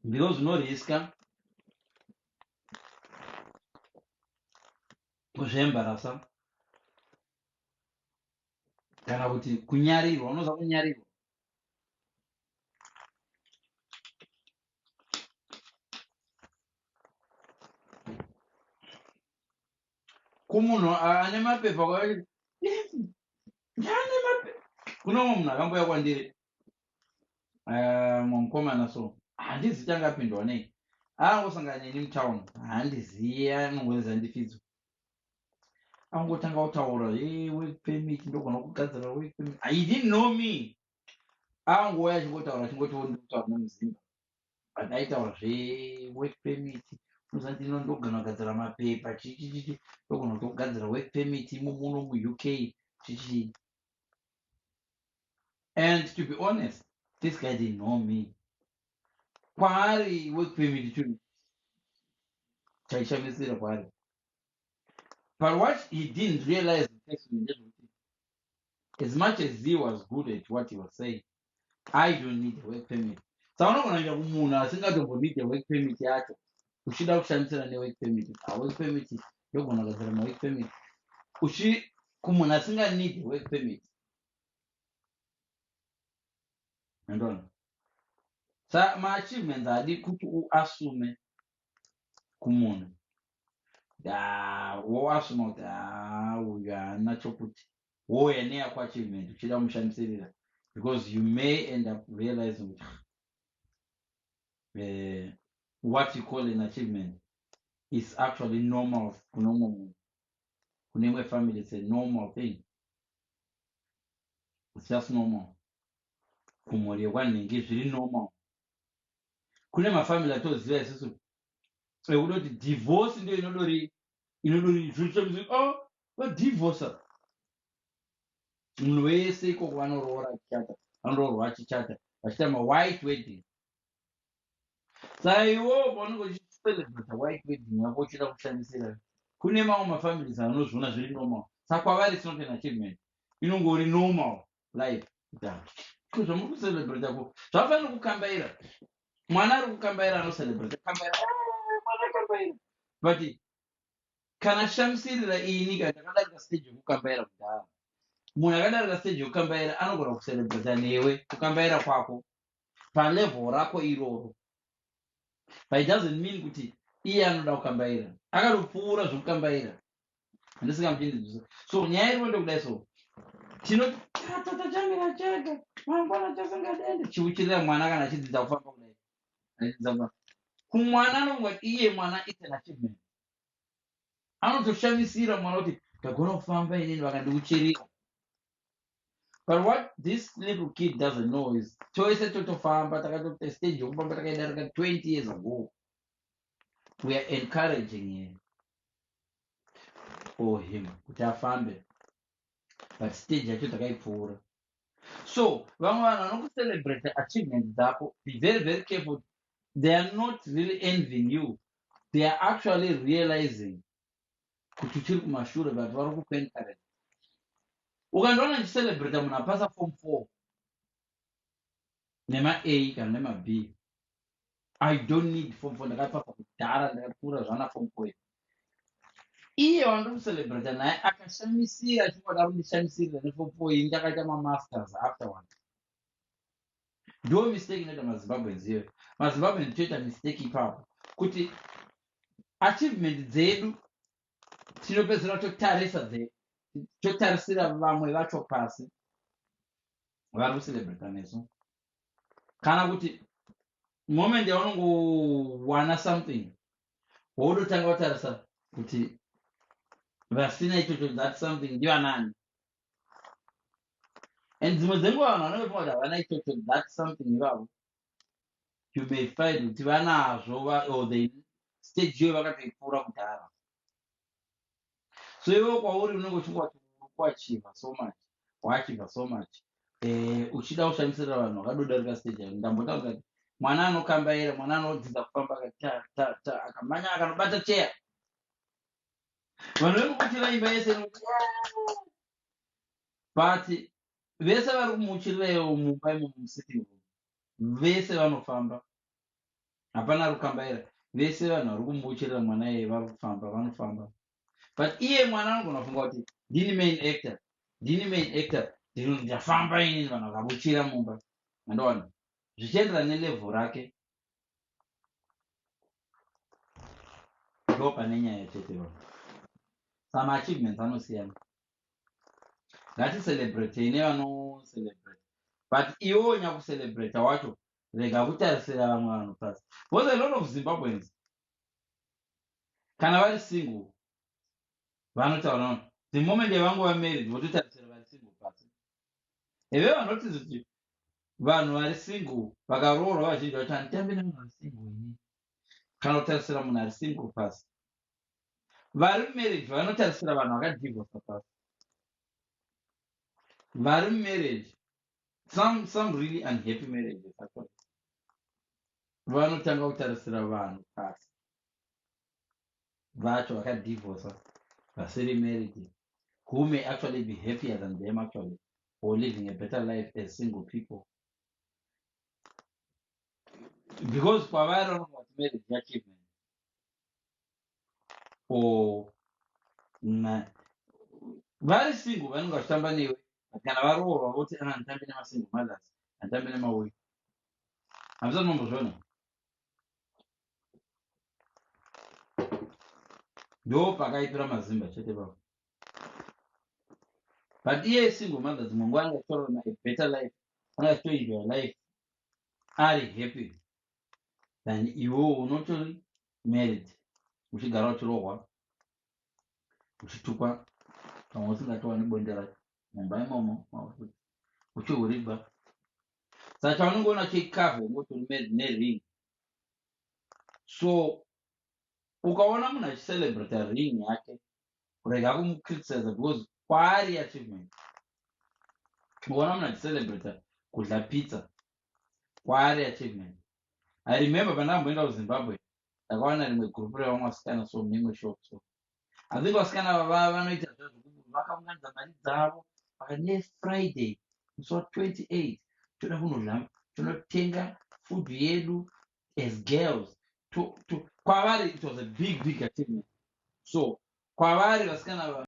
Because unoriska kuzviembarasa kana kuti kunyarirwa. Unoza kunyarirwa. Kumunhu ane mapepa, ane mapepa, kune umwe munhu akambouya kwandiri, mukomana so, handizi tanga apindwa nei, angosangana neni mutown, handizivi, anongonzi andifidzo, angotanga kutaura, "Hey, work permit, ndogona kugadzira work permit." He didn't know me. Angouya achingotaura, achingoti ndikutaura nemuzimba, but aitaura zvework permit. Unoziva ndino ndogona kugadzira mapepa, chichichichi, ndogona kutogadzira work permit imo muno muUK, chichi. And to be honest, this guy didn't know me. Kwaari work permit chinhu chaishamisira kwaari, but what he didn't realize ndezvekuti as much as he was good at what he was saying, I don't need a work permit. Saka unogona kuenda kumunhu asingatombonid a work permit yacho, uchida kushamisira nework permit. A work permit, ndogona kugadzira mawork permit, uchi kumunhu asinganid work permit. Andona sa maachievements haadi kuti uassume kumunhu, woassume kuti ha, uyu haana chokuti, wouya neyako achievement uchida kumushamisirira, because you may end up realizing kuti what you call an achievement is actually normal kune umwe munhu, kune imwe family. It's a normal thing, it's just normal. Kumhuri yekwanhingi zviri normal. Kune mafamily atoziva isusu ekudoti divorce ndio inodori zvichomzi, oh, vadivorca. Munhu wese ikoko vanoroora achichata, vanoroorwa achichata, vachiita mawhite wedding. Saka iwowo paunenge uchicelebrata white wedding yako uchida kushamisira, kune mamwe mafamilies anozviona zviri normal. Saka kwavari it's not an achievement, inongori normal life. Ko zvamuri kucelebrata ko zvafanira kukambaira? Mwana ari kukambaira anocelebrata kambaira, "Ah, mwana akambaira." But kana shamisirira ini, kana ndakadarika stage yekukambaira kudhara. Munhu akadarika stage yekukambaira anogona kucelebrata newe kukambaira kwako palevel rako iroro, but it doesn't mean kuti iye anoda kukambaira, akatopfuura zvekukambaira. Handisingamuchindidzisa. So nyaya iripo ndekudai, so tinoti tata chamira chega, mangwana chasingadende chiuchirira mwana kana achidzidza kufamba kudai, achidzidza kufamba. Kumwana anonga iye mwana it's an achievement, anotoshamisira mwana kuti ndagona kufamba inini, vakandiuchirira. But what this little kid doesn't know is tose totofamba, takatota stage yekufamba takaidarika 20 years ago. We are encouraging her or him kuti afambe, but stage yacho takaipfuura. So vamwe vanhu vanokucelebrate achievement dzako, be very very careful. They are not really envying you, they are actually realizing kuti uchiri kumashure, but vari kukuencourage. Ukandiona ndichicelebrata munhu apasa form 4 nema-A kana nema-B, I don't need form 4. Ndakapasa kudhara, ndakapfuura zvana form 4. Iye wandiri kucelebrata naye akashamisira achingoda kundishamisirira neform 4 iyi, ndakaita mamasters afterward. Ndo mistake inoita maZimbabweans iyoyo. MaZimbabweans toita mistake ipapo kuti achievement dzedu tinopedzisira totarisa totarisira vamwe vacho pasi vari kucelebrata nesu. Kana kuti moment yaunongowana something, woudotanga kutarisa kuti vasina ichocho, that something, ndivanani. And dzimwe dzenguva vanhu vanenge kuti havana ichocho, that something, ivavo you may find kuti vanazvo or the stage iyoyo vakatoipfuura kudhara. So iwe kwauri unenge uchingoti uri kuachieva so much, waachieva so much, uchida kushamisira vanhu vakadodarika stage yayo. Ndambotaura kuti mwana anokambaira, mwana anodzidza kufamba, akati ta ta ta, akamanya akanobata cheya, vanhu vekumuchira imba yese inoti, but vese vari kumuchirireyo mumba imomo musitting room vese vanofamba. Hapana ari kukambaira. Vese vanhu vari kumucherera mwana iyeye vari kufamba, vanofamba. But iye mwana anogona kufunga kuti ndini main actor, ndini main actor, ndafamba inini, vanhu vakamuchira mumba. Andoona zvichienderana nelevel rake. Ndo pane nyaya chete vanhu. Some achievements anosiyana. Ngaticelebrate nevanocelebrate, but iwewo nyakucelebrata wacho rega kutarisira vamwe vanhu pasi, because a lot of Zimbabweans kana vari single vanotaura, the moment yavangova married vototarisira vari single pasi. Eve vanotidza kuti vanhu vari single vakaroorwa vazhinji vacho handitambi nevanhu vari single ini, kana kutarisira munhu ari single pasi. Vari mumarriage vanotarisira vanhu vakadivorsa pasi. Vari mumarriage, some really unhappy marriages actually, vanotanga kutarisira vanhu pasi vacho vakadivorsa vasiri married, who may actually be happier than them actually, or living a better life as single people, because kwavari vanonga kuti marriage achievement or vari single vanenge vachitamba newe. Kana varoorwa voti, "Ana, handitambi nemasingle mothers, handitambi nemauyi." Hamusati mambozviona? Ndo pakaipira mazimba chete papo. But iye single mother dzimwe nguva anenge achitorarama a better life, anenge achitoenjoy life, ari happy than iwewo unotori married, uchigara uchirohwa, uchitukwa, pamwe usingatowani bonde racho mumba imomo, uchihurirwa. Saka chaunongoona chekavha ungotori married nering. So ukaona munhu achicelebrata ring yake, rega kumucriticize, because kwaari achievement. Ukaona munhu achicelebrata kudya pizza, kwaari achievement. I remember pandamboenda kuZimbabwe, ndakawana rimwe gurupu revamwe vasikana so mune imwe shop. So I think vasikana vava vanoita vakaunganidza mari dzavo, vakati neFriday musi wa28 toda kunodya, tonotenga food yedu as girls. Kwavari it was a big, big achievement. So kwavari vasikana.